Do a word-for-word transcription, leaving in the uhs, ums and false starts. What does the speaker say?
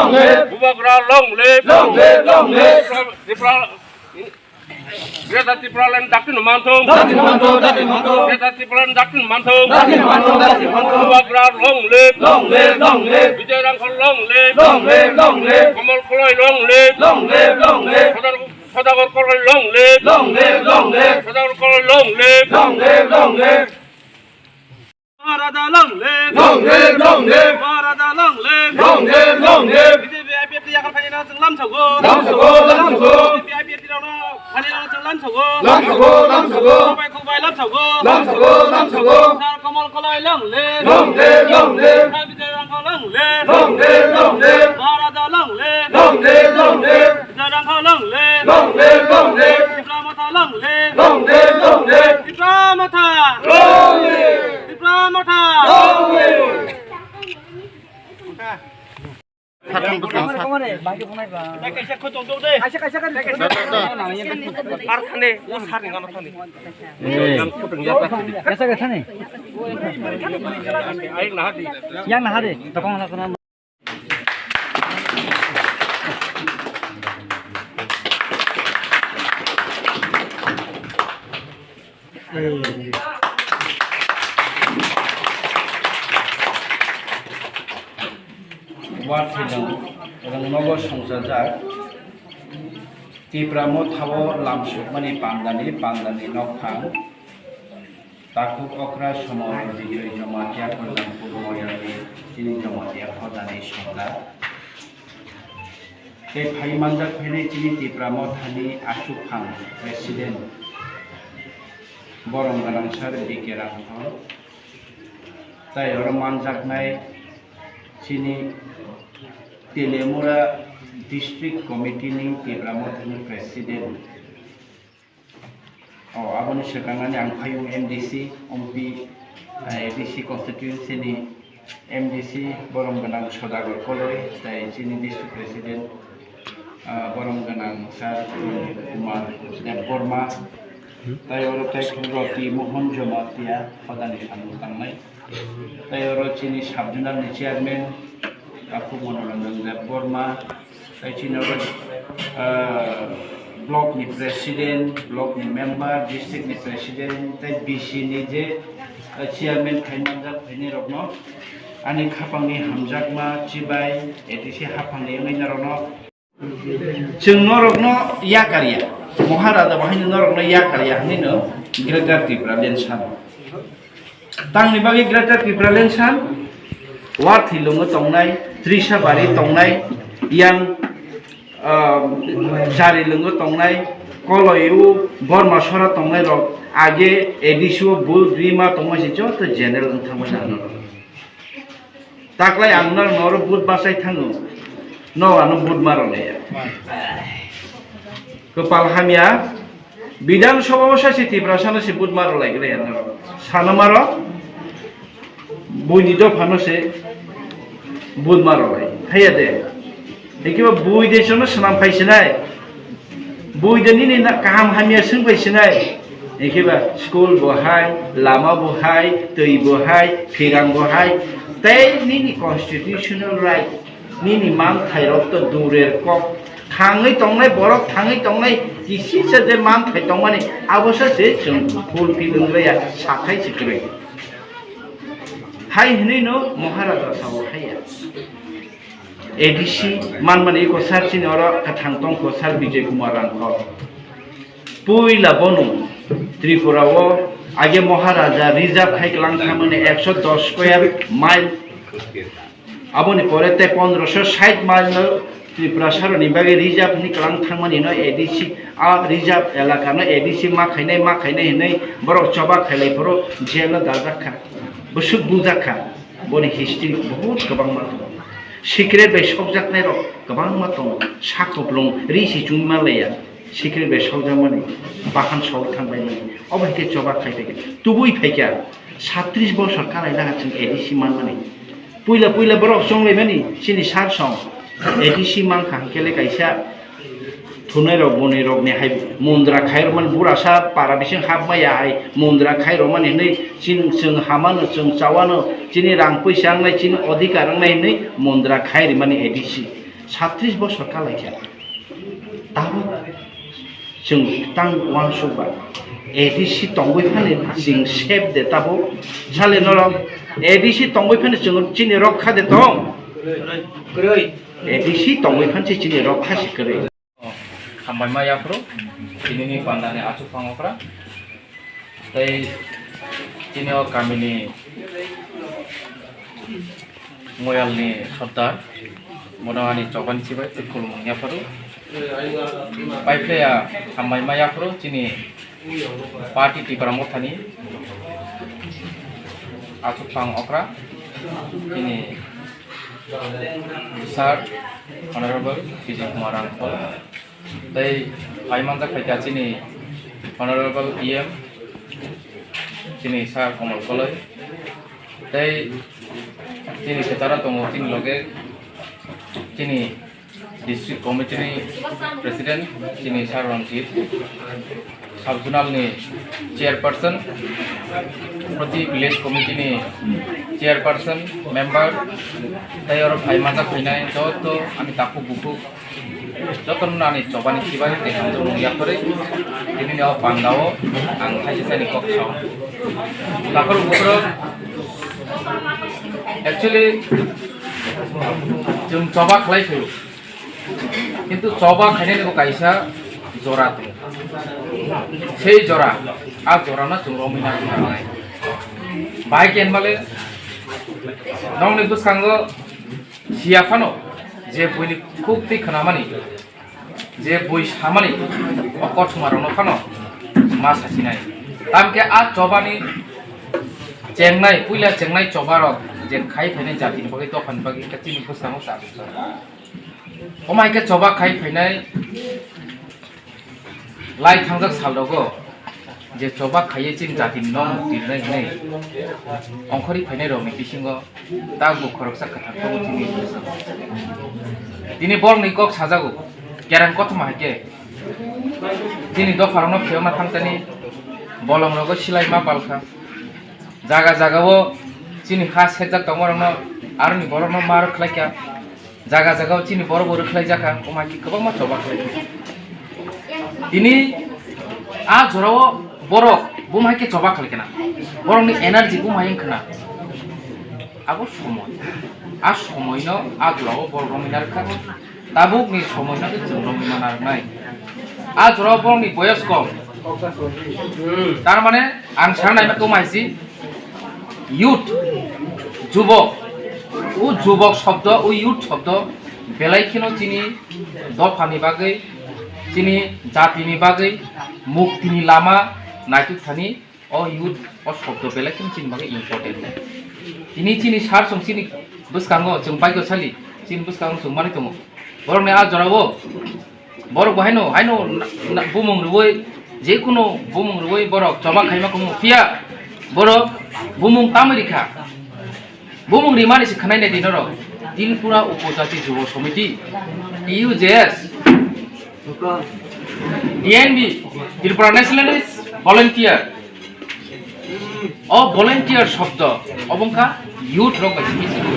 Long live! Bubagra long live! Long live, long live! Tripura, Tripura, Greater Tipraland dakti no manthung. Dakti no manthung, dakti no manthung. Greater Tipraland dakti no manthung. Dakti no manthung, dakti no manthung. Bubagra long live! Long live, long live! Bijoy Rangkhol long live! Long live, long live! Komol Koloi long live! Long live, long live! Sadar Sodagar Koloi long live! Long live, long live! Sodagar Koloi long live! Long live, long live! Maharaja long live! Long live, long live! Maharaja long live! Long live, long live! B J P I P F T yakar khaina chwng lamsago. Lamsago, lamsago! B J P I P F T rokno khaina chwng lamsago. Lamsago, lamsago! Khokbai khokbai lamsago. Lamsago, lamsago! Sir Komol Koloi long live! Long live, long live! Sir Bijoy Rangkhol long live! Long live, long live! Maharaja long live! Long live, long live! Bijoy Rangkhol long live! Long live, long live! Tipra Motha long live! Long live, long live! Tipra Motha! Long live! Tipra Motha! Long live! Ar thani, o sir ni gana thani. Kaisa kaisa thani. Ayang naha di. Yang naha di. Tokong na kono. Ward thilung rwng nogo songchajak Tipra Mothao lamsukmani pandani, pandani nokphang. Takhuk okra somoi Bijoy Jamatia Kalyanpur Moyani chini Jamatia hodani songda. Tei phai manjak phainai chini Tipra Mothani achuphang president borom gwnang sir B K Rangkhol. Tai oro manjaknai chini Telemura district committee ni Tipra Mothani president. O, aboni swkang ani ang phaiyung M D C, ompi, eh, A D C constituency ni M D C borom gwnang Sodagar Koloi, tai chini district president, ah, borom gwnang Sir Kumar Debbarma, tai oro tai Roti Mohan Jamatia hodani samung tangnai. Tai oro chini sub zonal ni chairman, Takhuk Monoranjan Debbarma, tai chini oro, ah, block ni president, block ni member, district ni president, tai B C ni je, ah, chairman khai manjak phainai rokno ani khapang ni hamjakma chibai A D C haphang ni wngwi norokno. Chwng norokno yakarya, Maharaja bo haino norokno yakarya hwnwi no Greater Tipraland sano. Tangni bagwi Greater Tipraland san, Warthilungo tongnai, Trisabari tongnai, yang, ah, Jarilungo tongnai, Koloiu, Bormasora tongnai rok, age A D C o bul rima tongma se joto general wng thangma jano. Taklai ang norok noro vote bachai thango. No ano vote ma rwlaiya. Kwpal hamya. Bidhan Sabha o sachi Tiprasa no se vote ma rwlai glaiya norok. Sana maro. Buini dopha no se vote ma rwlai. Haiya de. Ekiba bui de chono swnam phai sinai. Bui de nini na kaham hamya swng bai sinai. Ekiba school bo hai, lama bo hai, twi bo hai, phirang bo hai. Tei nini constitutional right, nini manthai rok to durer kok. Thangwi tongnai borok, thangwi tongnai kisisa je manthai tongmani, abo sa se chwng fulfill wngya, sathai se kwrwi. Hai hwnwi no Maharaja sabo haiya. A D C manmani iko sir chini oro kwthang tongkho sir Bijoy Kumar Rangkhol. Puila bono Tripura o age Maharaja reserve hai kwlang thangmani ekso dos square mile. Aboni pore tei pondroso sait mile no Tripura saroni bagwi reserve hwnwi kwlang thangmani no A D C a reserve elaka no A D C ma khainai ma khainai hwnwi borok choba khailai phuru jail o dajak kha. Bwswk bujak kha. Boni history bahut kwbangma tongo. Secret bai sokjaknairok kwbangma tongo. Sak kupulung ri si chumui manlaiya. Secret bai sokjakmani bahan sogwi thangbaimani. Obo hai khe choba khai phaikha. Tubui phaikha. Satris bosor kalai laga chwng A D C manmani. Puila puila borok chonglaimani chini sar song. A D C mankha hwnkhe le kaisa Thunai rok, bunui rok ni hai mundra khai rok mani, burasa para bising hap maya hai mundra khai rok mani hinui chini chwng hamano, chwng chawano, chini rang puisa wngnai, chini odhikar wngnai hinui mundra khai ri mani A D C. Satris bosor kalaikha. Tabuk chwng tang uansukba A D C tongwi phano chwng save de tabuk. Sale norok A D C tongwi phano chwng chini rokha de tong. A D C tongwi phano chini rokha se kwrwi. Hambai ma yaphuru, chinini pandani achukphang okra. Tei chini o kamini Moyalni Sordar, bono ani chobani chibai tei khulumung yaphuru. Paiphlaiya hambai ma yaphuru chini party Tipra Mothani achukphang okra, chini sir Honorable Vijay Kumar Rangkhol. Tei phai manjak phaikha chini Honorable E M, chini Sir Komal Koloi. Tei chini kwcharo tongo chini loge chini District Committee ni President chini Sir Ranjit. Sub-zonal ni chairperson, proti village committee ni chairperson, member, tei oro phai manjak phainai joto ani takhuk bukhuk, joto no ani chobani chibai tei hamjakmung yaphari tini ni o panda o ang thaisa sani kok sao. Takhuk bukhuk actually chwng choba khlai phaio. Kintu choba khainani bo kaisa jora tongo. Sei jora, a jorano chwng romwi nang nangnai. Bahai khe hinmale nokni bwskango siya phano je buini khuk twi khnamani, je bui samani, o kothoma rokno phano ma sasinai. Tamkhe a chobani chengnai, puila chengnai choba rok je khai phainai jatini bagwi, dophani bagwi, chini bwskango chajak. Omo hai khe choba khai phainai lai thangjak sal rogo je choba khaiye chini jatini no mukti rwnai hinwi ongkhorwi phainai rokni bisingo tabuk khoroksa kwthar tongo chini bwskango. Tini borokni kok sajago, kereng kothoma hai khe chini dopha rokno phiyokna thangtani bolong rogo silai ma palkha. Jaga jaga o chini ha sekjak tongma rokno aroni borokno ma rwkhlai kha. Jaga jaga o chini borok bo rwkhlai jakha, omo hai khe kwbangma choba khlai kha. Tini a jora o borok buma hai khe choba khlai khna, borokni energy buma hai wng khna, abo somoi. A somoi no a jora o borok romwi narwkha, tabuk ni somoi no khe chwng romwi ma narwknai. A jora o borokni boyos kom, tar mane ang sana naima khe omo hai se. Youth, jubok, o jubok shobdo, o youth shobdo belai kheno chini dophani bagwi, chini jatini bagwi, muktini lama naituk thani o youth o shobdo belai kheno chini bagwi important. Tini chini sar chwng chini bwskango chwng baigo sali, chini bwskango chwng manwi tongo. Borokni a jorao Borok bo haino, haino na, na, bumung rwui, jekunu bumung rwui borok choba khaima kumu. Phiya borok bumung tamwi rikha. Bumung rimani se khwnai nai di norok. Tripura Upojati Jubo Somiti, T U J S, T N V, Tripura Nationalist Volunteer. O volunteer shobdo, obo wngkha youth rok bai simi simi.